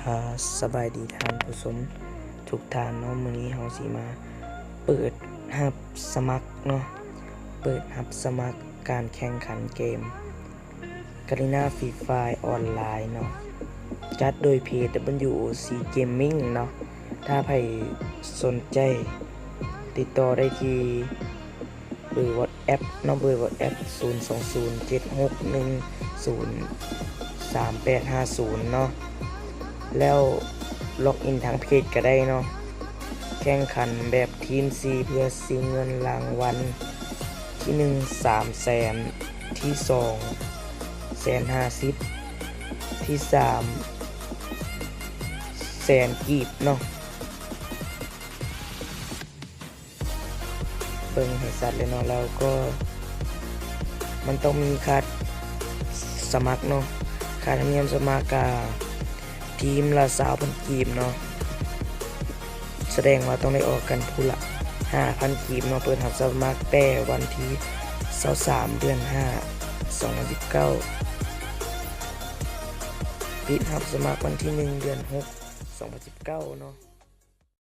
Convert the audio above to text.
ອ່າ ສະບາຍດີທ່ານຜູ້ຊົມທຸກທ່ານເນາະ, ມື້ນີ້ເຮົາຊິມາເປີດຮັບສະໝັກເນາະ, ເປີດຮັບສະໝັກການແຂ່ງຂັນເກມ Garena Free Fire ອອນລາຍເນາະ, ຈັດໂດຍເພຈ WOC Gaming ເນາະ. ຖ້າໃຜສົນໃຈຕິດຕໍ່ໄດ້ທີ່ ເບີ WhatsApp ເນາະ, ເບີ WhatsApp ສູນສອງສູນເຈັດຫົກໜຶ່ງສູນສາມແປດຫ້າສູນເນາະ, ແລ້ວລັອກອິນທາງເພຈກໍໄດ້ເນາະ. ແຂ່ງຂັນແບບທີມສີ່ ເພື່ອຊິງເງິນລາງວັນ, ທີໜຶ່ງ ສາມແສນ, ທີສອງ ແສນຫ້າສິບ, ທີສາມ ແສນກີບເນາະ. ເບິ່ງໃຫ້ຊັດເລີຍເນາະ, ແລ້ວກໍມັນຕ້ອງມີຄ່າສະໝັກເນາະ, ຄ່າທຳນຽມສະໝັກກະທີມລະຊາວພັນກີບເນາະ, ສະແດງວ່າຕ້ອງໄດ້ອອກກັນຜູ້ລະຫ້າພັນກີບເນາະ. ເປີດຮັບສະໝັກແຕ່ວັນທີຊາວສາມ ເດືອນຫ້າ ສອງພັນສິບເກົ້າ, ປິດຮັບສະໝັກວັນທີໜຶ່ງ ເດືອນຫົກ ສອງພັນສິບເກົ້າເນາະ.